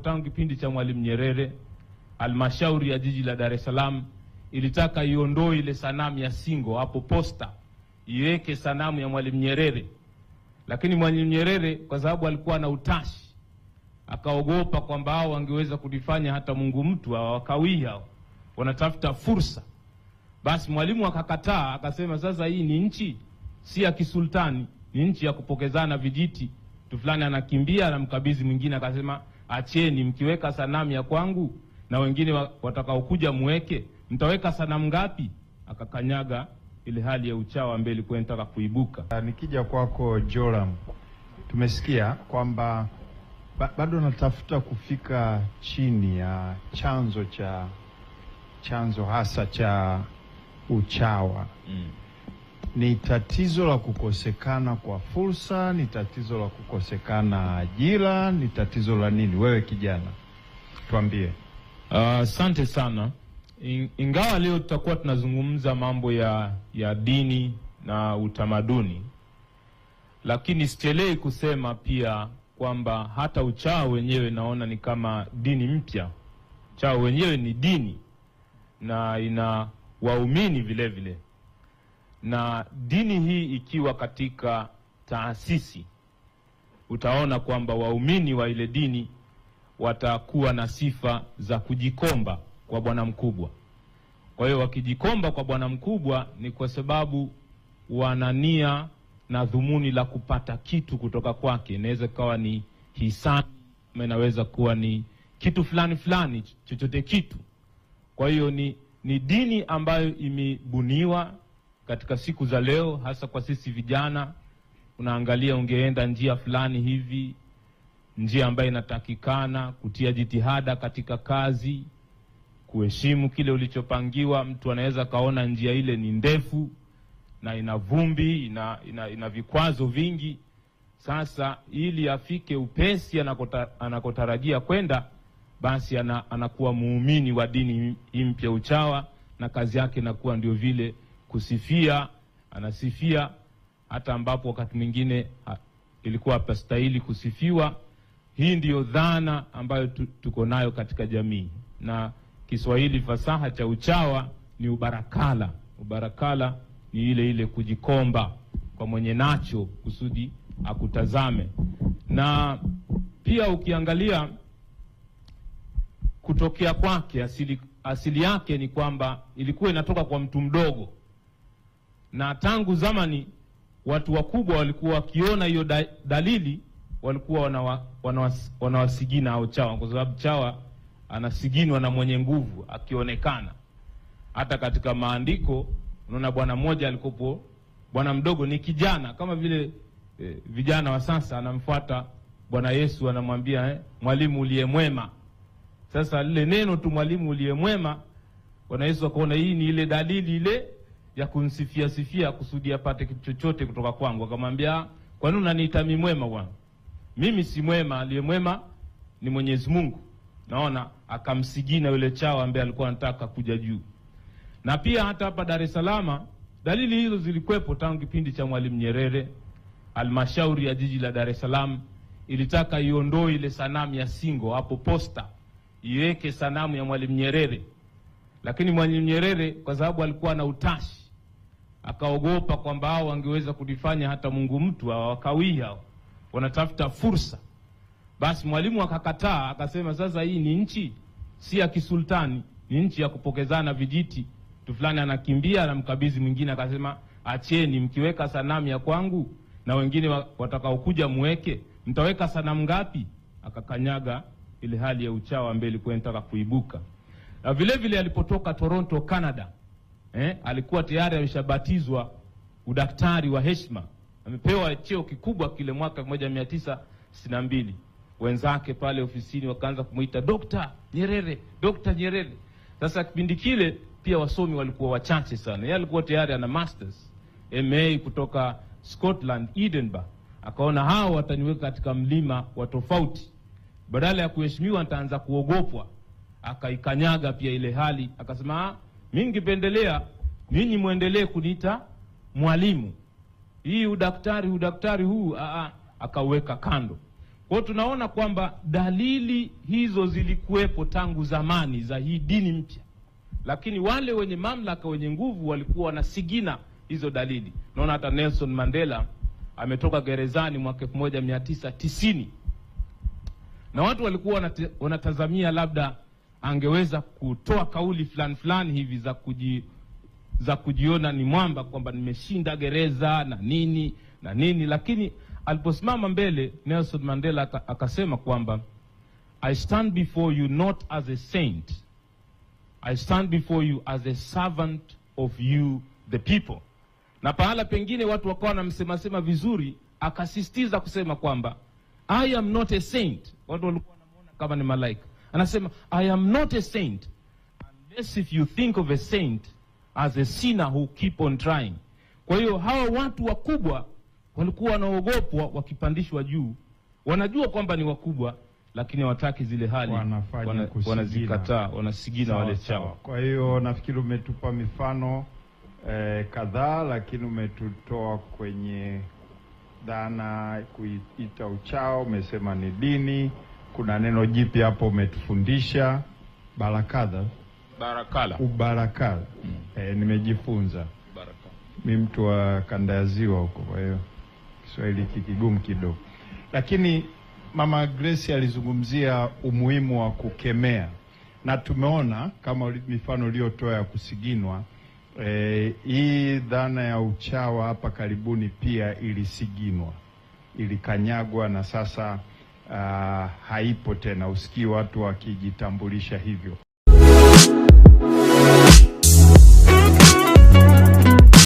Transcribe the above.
Tangu kipindi cha Mwalimu Nyerere, halmashauri ya jiji la Dar es Salaam ilitaka iondoe ile sanamu ya Singo hapo Posta, iweke sanamu ya Mwalimu Nyerere, lakini Mwalimu Nyerere kwa sababu alikuwa na utashi akaogopa kwamba hao wangeweza kulifanya hata Mungu mtu, hawakawii hao, wanatafuta fursa. Basi Mwalimu akakataa, akasema sasa hii ni nchi si ya kisultani, ni nchi ya kupokezana vijiti. Mtu fulani anakimbia anamkabidhi mwingine, akasema acheni, mkiweka sanamu ya kwangu na wengine watakaokuja muweke, mtaweka sanamu ngapi? Akakanyaga ile hali ya uchawa ambayo ilikuwa inataka kuibuka. Nikija kwako Joram, tumesikia kwamba bado natafuta kufika chini ya chanzo hasa cha uchawa. Ni tatizo la kukosekana kwa fursa, ni tatizo la kukosekana ajira, ni tatizo la nini? Wewe kijana, tuambie. Asante sana. Ingawa leo tutakuwa tunazungumza mambo ya dini na utamaduni, lakini sichelei kusema pia kwamba hata uchawi wenyewe naona ni kama dini mpya. Uchawi wenyewe ni dini na ina waumini vile vile, na dini hii ikiwa katika taasisi, utaona kwamba waumini wa ile dini watakuwa na sifa za kujikomba kwa bwana mkubwa. Kwa hiyo wakijikomba kwa bwana mkubwa ni kwa sababu wana nia na dhumuni la kupata kitu kutoka kwake. Inaweza kuwa ni hisani, inaweza kuwa ni kitu fulani fulani, chochote kitu. Kwa hiyo ni dini ambayo imebuniwa katika siku za leo, hasa kwa sisi vijana. Unaangalia ungeenda njia fulani hivi, njia ambayo inatakikana, kutia jitihada katika kazi, kuheshimu kile ulichopangiwa. Mtu anaweza kaona njia ile ni ndefu na ina vumbi, ina vikwazo vingi. Sasa ili afike upesi anakotarajia kwenda, basi anakuwa muumini wa dini mpya uchawa, na kazi yake inakuwa ndio vile kusifia. Anasifia hata ambapo wakati mwingine ilikuwa hapastahili kusifiwa. Hii ndiyo dhana ambayo tuko nayo katika jamii, na Kiswahili fasaha cha uchawa ni ubarakala. Ubarakala ni ile ile kujikomba kwa mwenye nacho kusudi akutazame. Na pia ukiangalia kutokea kwake, asili yake ni kwamba ilikuwa inatoka kwa mtu mdogo, na tangu zamani watu wakubwa walikuwa wakiona hiyo dalili, walikuwa wanawasigina hao chawa, kwa sababu chawa anasiginwa na mwenye nguvu akionekana. Hata katika maandiko unaona bwana mmoja alikopo, bwana mdogo ni kijana kama vile vijana wa sasa, anamfuata Bwana Yesu anamwambia mwalimu uliye mwema. Sasa lile neno tu mwalimu uliye mwema, Bwana Yesu akaona hii ni ile dalili ile ya kunsifia sifia kusudi apate kitu chochote kutoka kwangu. Akamwambia, kwa nini unaniita mimi mwema bwana? Mimi si mwema, aliye mwema ni Mwenyezi Mungu. Naona akamsigina yule chawa ambaye alikuwa anataka kuja juu. Na pia hata hapa Dar es Salaam dalili hizo zilikuwepo tangu kipindi cha Mwalimu Nyerere. Halmashauri ya jiji la Dar es Salaam ilitaka iondoe ile sanamu ya Singo hapo Posta, iweke sanamu ya Mwalimu Nyerere, lakini Mwalimu Nyerere kwa sababu alikuwa na utashi akaogopa kwamba hao wangeweza kulifanya hata Mungu mtu, hawakawii hao, wanatafuta fursa. Basi Mwalimu akakataa, akasema sasa hii ni nchi si ya kisultani, ni nchi ya kupokezana vijiti. Mtu fulani anakimbia anamkabidhi mwingine, akasema acheni, mkiweka sanamu ya kwangu na wengine watakaokuja muweke, mtaweka sanamu ngapi? Akakanyaga ile hali ya uchawa ambayo ilikuwa inataka kuibuka. Na vile vile alipotoka Toronto, Canada, alikuwa tayari ameshabatizwa udaktari wa heshima, amepewa cheo kikubwa kile mwaka 1962. Wenzake pale ofisini wakaanza kumuita Dr. Nyerere, Dr. Nyerere. Sasa kipindi kile pia wasomi walikuwa wachache sana. Yeye alikuwa tayari ana masters, MA kutoka Scotland, Edinburgh. Akaona hao wataniweka katika mlima wa tofauti, badala ya kuheshimiwa nitaanza kuogopwa. Akaikanyaga pia ile hali, akasema mimi ningependelea ninyi muendelee kuniita mwalimu, hii udaktari huu akauweka kando. Kwa hiyo tunaona kwamba dalili hizo zilikuwepo tangu zamani za hii dini mpya, lakini wale wenye mamlaka, wenye nguvu walikuwa wanasigina hizo dalili. Naona hata Nelson Mandela ametoka gerezani mwaka 1990 na watu walikuwa wanatazamia labda angeweza kutoa kauli fulani fulani hivi za kujiona ni mwamba kwamba nimeshinda gereza na nini na nini, lakini aliposimama mbele Nelson Mandela akasema kwamba I stand before you not as a saint, I stand before you as a servant of you the people. Na pahala pengine watu wakawa wanamsemasema vizuri, akasisitiza kusema kwamba I am not a saint. Watu walikuwa wanamuona kama ni malaika. Anasema I am not a saint unless if you think of a saint as a sinner who keep on trying. Kwa hiyo hawa watu wakubwa walikuwa wanaogopwa wakipandishwa juu, wanajua kwamba ni wakubwa, lakini hawataki zile hali, wanazikataa, wanasigina wale chawa. Kwa hiyo nafikiri umetupa mifano kadhaa, lakini umetutoa kwenye dhana kuita uchao, umesema ni dini. Kuna neno jipya hapo umetufundisha, barakadha, barakala, ubarakala. Nimejifunza mi mtu wa kanda ya ziwa huko, kwa hiyo Kiswahili kikigumu kidogo. Lakini Mama Grace alizungumzia umuhimu wa kukemea, na tumeona kama mifano uliyotoa ya kusiginwa. Hii dhana ya uchawa hapa karibuni pia ilisiginwa, ilikanyagwa na sasa haipo tena, usikii watu wakijitambulisha hivyo.